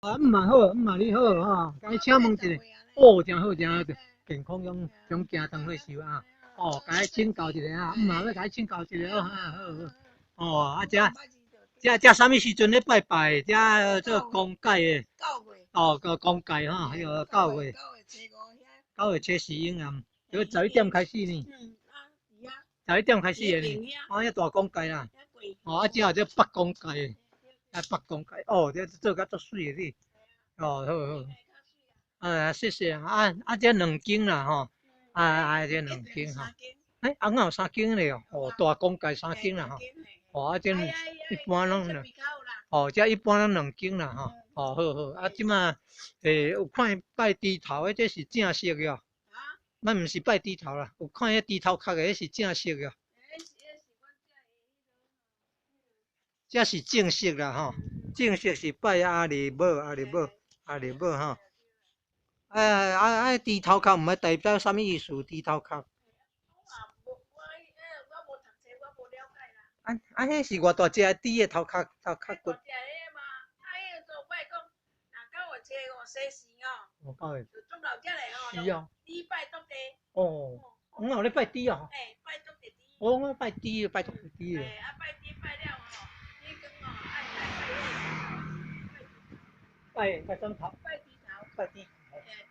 啊，毋嘛好，毋嘛你好吼，共你請問一下，哦，誠好，誠好，健康種種行當歲壽啊，哦，共你請教一下啊，毋嘛欲共你請教一下哦，啊好好，哦，啊這這這啥物時陣咧拜拜？這做公解的，哦，個公解吼，彼個九月，9月24應啊，這11點開始呢，十一點開始的呢，哦，遐大公解啦，哦，啊這這北公解。啊，北公解，哦，這做甲足媠的你，哦，好好，啊，謝謝啊，啊，這兩間啦吼，啊啊，這兩間吼，欸，啊，哪有三間咧哦，哦，大公解三間啦吼，哦，啊，這一般攏，哦，這一般攏兩間啦吼，哦，好好，啊，這馬欸有看拜豬頭的，這是正式的哦，咱毋是拜豬頭啦，有看彼豬頭殼的，彼是正式的。這是正式啦吼，正式是拜阿里母、阿里母、阿里母吼。哎啊啊！豬頭殼毋知代表啥物意思？豬頭殼。啊啊！彼是偌大隻的豬的頭殼頭殼骨。哦，9月。是啊。哦，阮有咧拜豬哦。哦，我拜豬，拜足豬的。拜拜什頭？拜豬頭。拜豬頭。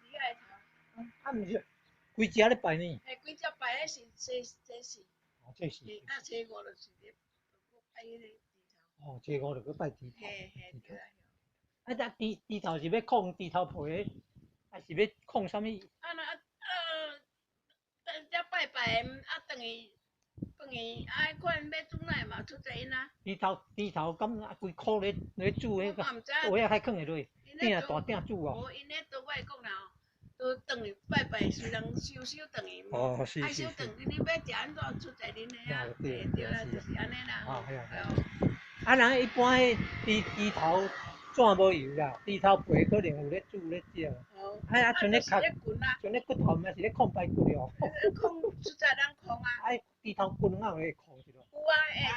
豬仔頭。啊，毋是，規隻咧拜呢？嘿，規隻拜彼是初初四。哦，初四。啊，初五就是咧拜彼個豬頭。哦，初五就閣拜豬頭。嘿嘿，對啊。啊，這豬豬頭是欲控豬頭皮，還是欲控啥物？啊那啊，這拜拜啊，轉去。飯去啊，看欲煮哪嘛出濟因啊。豬頭豬頭敢啊規箍咧咧煮彼個，有影歹囥會落，鼎大鼎煮哦。無，𪜶咧都我講啦吼，都轉去拜拜，雖然收收轉去，哦，是愛收轉去，你欲食按怎出濟恁的啊？對對啦，就是按呢啦。哦，係啊。啊，人一般彼豬豬頭怎無油啦，豬頭皮可能有咧煮咧食。啊啊，像咧殼，像咧骨頭，嘛是咧控排骨哦。控實在人控啊。啊，豬頭骨哪有咧控一落？有啊，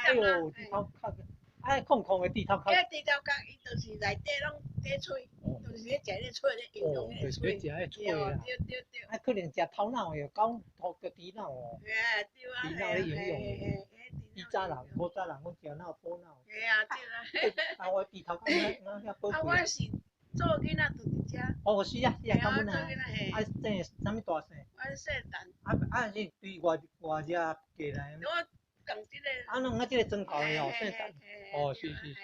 會當啊。哎喲，豬頭殼，啊，控控的豬頭殼。這豬頭殼伊就是內底攏底喙，就是咧食咧喙咧形容彼個喙。就是咧食彼喙啦。對對對。啊，可能食頭腦的，狗頭叫豬腦哦。嘿啊，對啊。豬腦咧營養。以早人，古早人講食腦補腦。嘿啊，對啊。啊，我豬頭殼哪遐寶貴。啊，我是做囡仔就佇遮。哦，是啊，是啊，敢阮啊，啊，姓啥物大姓？阮姓陳。啊啊是對外外遮過來。我仝這個。啊，攏啊，這個莊頭的哦，姓陳。哦，是是是，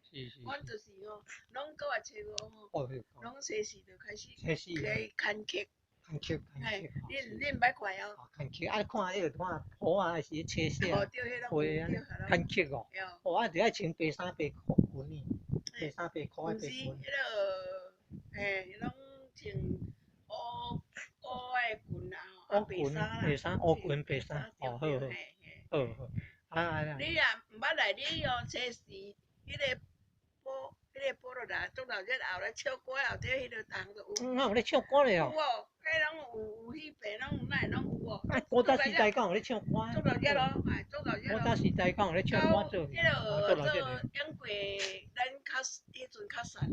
是是。阮就是吼，攏閣月初五吼，攏初四就開始來牽客。牽客，牽客。你你毋捌看哦？牽客啊，看彼個看簿啊，還是車寫啊？會啊，牽客哦。哦，啊，就愛穿白衫白褲裙呢，白衫白褲的白裙。毋是，彼個，嘿，攏穿烏烏的裙啦，烏裙白衫，烏裙白衫，哦，好好，好好。啊啊！你若毋捌來，你哦初四彼個埔，彼個埔落來，中晝節後來唱歌後底彼個逐項都有。哪有咧唱歌咧哦？有哦，彼攏有有彼邊攏有，哪會攏有哦？啊，古早時代敢有咧唱歌？中晝節咯，哎，中晝節。古早時代敢有咧唱歌做？彼個做英國，咱較彼陣較細，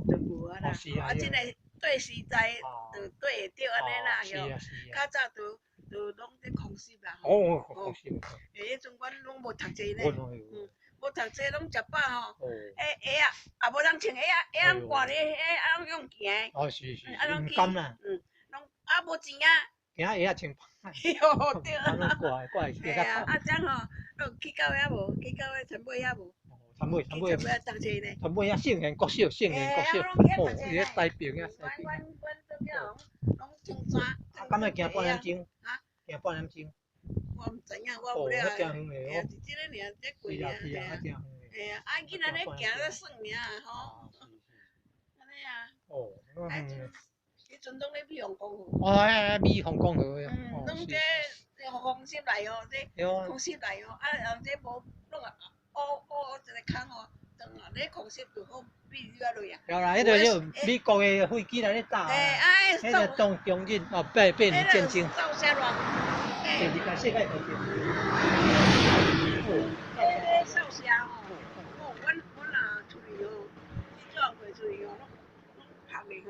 就無啊啦。啊，這個對時代就對會著按呢啦，喲。較早就就攏咧空襲啦。哦，空襲。欸，彼陣阮攏無讀冊咧，嗯，無讀冊攏食飽吼。欸，鞋仔也無人穿鞋仔，鞋仔攏掛咧，鞋仔攏用行的。哦，是是，毋甘啦。嗯，攏啊無錢啊。行鞋仔穿。喲，對啊。攏掛掛會啊，啊，這樣吼，去到遐無，去到彼田尾遐無。田尾，田尾。田尾讀冊呢。田尾遐聖賢國小，聖賢國小。哦，伊咧西爿遐西爿。阮阮阮倒攏攏穿衫。啊，敢欲行半點鐘？行半點鐘。我毋知影，我無了。哦，遐誠遠的哦。是這個爾，這過是啊是啊，遐誠遠的。嘿啊，啊囡仔咧行咧耍爾吼。按呢啊。哦，嗯。彼陣攏咧美鳳公園。哦，哎美鳳公園啊。嗯，攏這這風濕來哦，這風濕來哦，啊，後這無攏啊烏烏一個空哦，當啊咧空襲就好變入啊落啊。有啦，彼個叫美國的飛機來咧炸。哎，彼個當中日哦，八八年戰爭。掃射亂。第二屆世界大戰。彼個掃射吼，哦，阮阮若出去哦，這陣過出去哦，攏。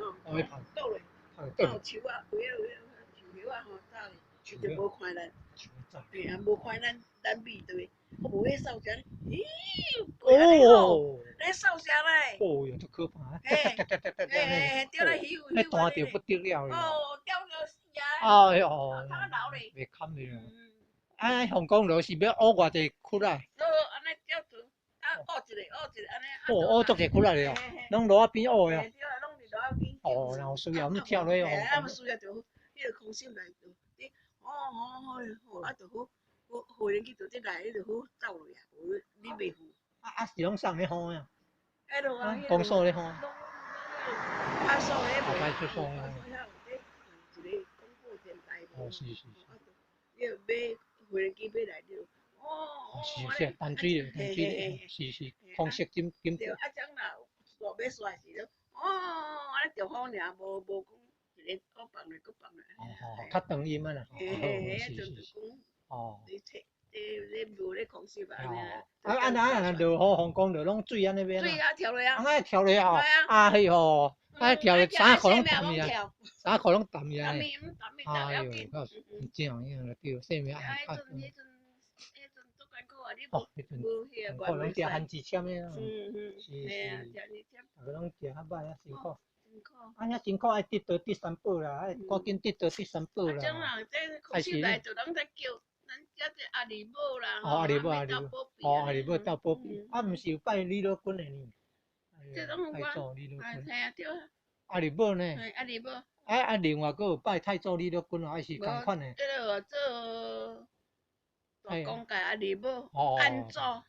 吼，哦，拍倒落，倒哦，樹仔，有影有影，樹葉仔吼，走咧，伊就無看咱，樹走。嘿啊，無看咱，咱避對，我無彼掃帚，咦，哦，咧掃帚咧，哦喲，足可怕，嘿，嘿嘿，對啦，彼彈著不得了了。哦，掉著死啊！哎喲，袂堪的。啊，香港落是欲挖偌濟窟啊？哦，按呢吊住，啊，挖一個，挖一個，按呢。哦，挖足濟窟仔咧哦，攏路仔邊挖的哦。對啊，攏佇路仔邊。哦，若有需要，阮跳落去。啊，有需要就好，彼個空心來就，你，哦哦哦，啊就好，好，無人機就佇內，你就好走落啊，無你袂赴。啊啊，是攏啥咧放呀？彼落啊，公所咧放。派出所咧。派出所啊。一个广播電台。哦，是是是。你買無人機買來就，哦，是是，淡水的，淡水的，是是，方式點點。對，啊，這樣若欲煞時就，哦，按呢著好爾，無無講一个我放咧，閣放咧。哦哦，較長音啊啦。嘿嘿，是是是。哦。你揣，你你無咧空隙吧？啊啊啊！落雨風光就攏水按呢邊。水啊，跳落啊！啊，跳落啊！啊，嘿吼！啊，跳落衫褲攏澹去啊，衫褲攏澹去啊！哎呦，真有影對，生命啊，彼陣彼陣彼陣足艱苦啊！你無無彼個可能食番薯簽的啊。是是。逐个攏食較歹啊，辛苦。啊，遐辛苦愛得到得三寶啦，愛趕緊得到得三寶啦。啊，種人這空心內就攏在叫，咱遮這阿里母啦。哦，阿里母，阿里母。哦，阿里母鬥保庇，啊，毋是有拜李老君的呢？這攏有關。太祖李老君。嘿啊，對啊。阿里母呢？阿里母。啊啊！另外閣有拜太祖李老君哦，還是仝款的？這个做大公界阿里母，安祖，哦。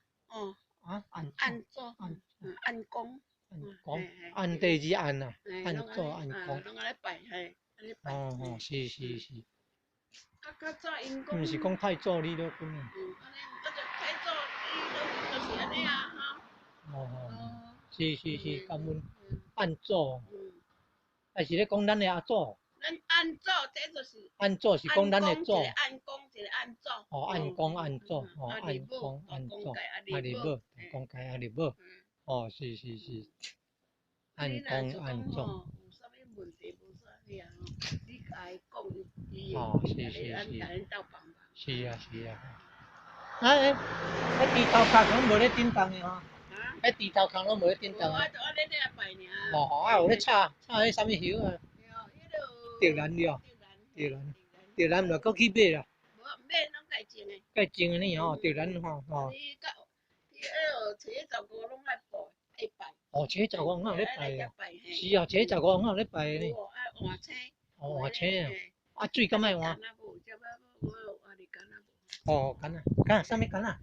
啊，安安祖，安公。安公，安第二安啊，安祖安公。攏按呢拜，嘿，按呢拜。哦哦，是是是。啊，較早𪜶講。毋是講太祖李老君啊。嗯，按呢，啊，就太祖李老君就是按呢啊，哈。哦哦，是是是，感恩安祖。還是咧講咱的阿祖？咱安祖，這就是。安祖是講咱的祖。一個安公，一個安祖。哦，安公安祖，哦，安公安祖，阿里母，公家阿里母。哦，是是是。安公安祖。有啥物問題無啥物啊？你共伊講，伊哦，是是是。是啊是啊。啊，彼豬頭殼攏無咧振動的吼。彼豬頭殼攏無咧振動。無啊，就按呢咧拜爾。哦，啊有咧插插彼啥物葉啊？竹蘭了，竹蘭，竹蘭就閣去買啦。無買攏家種的。家種的呢吼，竹蘭吼吼。你到，你彼落初一十五攏愛拜，愛拜。哦，初一十五哪有咧拜啊？是啊，初一十五哪有咧拜呢？哦，愛換青。哦，換青啊！啊，水敢愛換？哦，柑仔，柑仔，啥物柑仔？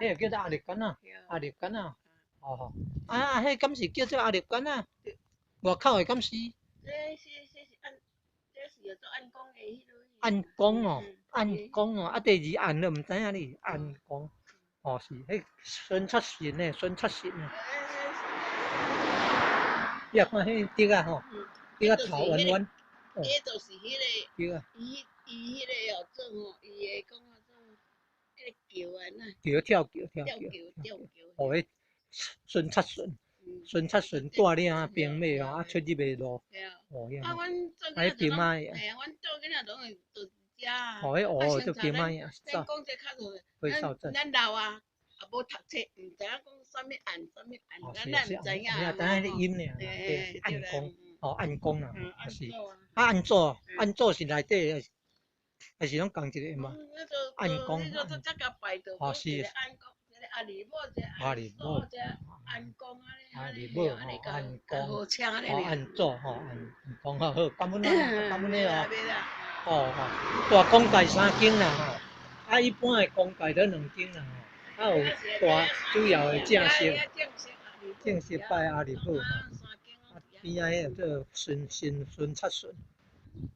彼个叫做鴨綠柑仔，鴨綠柑仔。哦吼，啊，彼敢是叫做鴨綠柑仔？外口的敢是？這是這是按，這是叫做按公的彼落。按公哦，按公哦，啊，第二按都毋知影哩，按公，哦是，彼孫出神的，孫出神的。你若看彼竹仔吼，竹仔頭彎彎。這就是彼个。對啊。伊伊彼个哦做吼，伊會講啊做，彼个橋啊那。橋跳橋跳橋。吊橋。哦，彼孫出神，孫出神帶領兵馬啊，出入的路。哦，啊，阮做啊，彼兵馬嘿啊，阮做囡仔攏會佇遮啊。哦，彼哦，做兵馬啊，咱講這較咱咱老啊，也無讀冊，毋知影講啥物按，啥物按，咱咱毋知影。知影彼音爾，對，按公，哦，按公啦，是。啊，按祖，按祖是內底，還是攏仝一个嘛？按公。哦，是。阿里母，阿里母，按公，哦，按祖，吼，按公好好，感恩啊，感恩的哦。哦吼，大公界三間啦吼，啊，一般的公界都兩間啦吼，啊有大主要的正式，正式拜阿里母吼，啊邊仔彼个做孫孫孫七孫，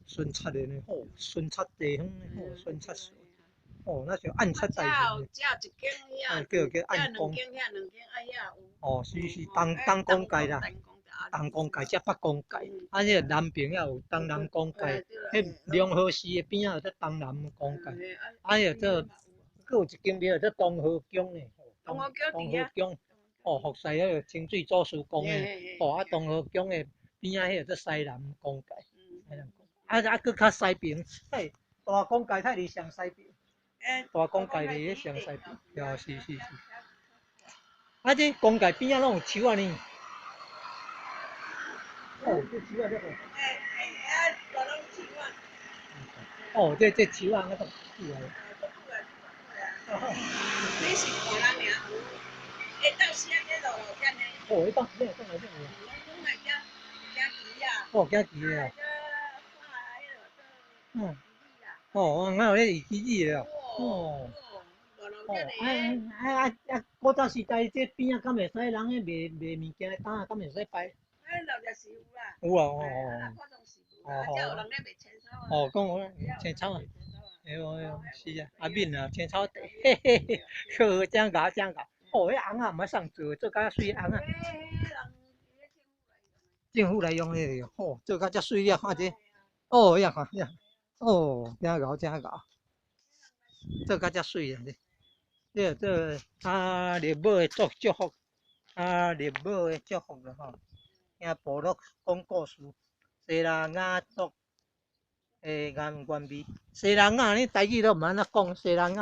孫七的呢，吼，孫七地方呢，吼，孫七孫。哦，那就按七大神。啊，叫叫按公。哦，是是，東東公界啦，東公界才北公界，啊，這個南邊也有東南公界，彼龍河寺的邊仔有做東南公界，啊，彼個做，閣有一間廟叫做東河宮呢，東河宮，哦，服侍彼個清水祖師公的，哦，啊，東河宮的邊仔彼個做西南公界，西南公。啊啊，閣較西邊，嘿，大公界太佇上西邊，大公界佇咧上西邊，對，是是是。啊，這公界邊仔攏有樹仔呢。哦，這樹仔這個。欸欸，啊，都攏樹仔。哦，這這樹仔我都久啊。你是看人爾，會當時啊，這路路遮呢。哦，彼當時啊，當來這有。攏來遮遮旗啊。哦，行旗的啊。嗯。哦，哪有咧二支子的哦。哦。哦，啊啊啊啊！古早時代這邊仔敢會使人咧賣賣物件的擔仔，敢會使擺？啊，老日是有啦。有啊，哦哦。哦哦。有人咧賣青草啊。哦，講青草啊。對對，是啊，阿敏啊，青草地，嘿嘿嘿，好，真𠢕真𠢕。哦，彼尪仔毋捌送做，做甲水尪仔。政府來用的，哦，做甲遮媠了，看這，哦，遐看遐，哦，真𠢕真𠢕，做甲遮媠啊！這這啊，綠帽的祝祝福，啊，綠帽的祝福啦吼。聽部落講故事，西蘭雅族的原原味，西蘭雅，你台語都毋按怎講，西蘭雅。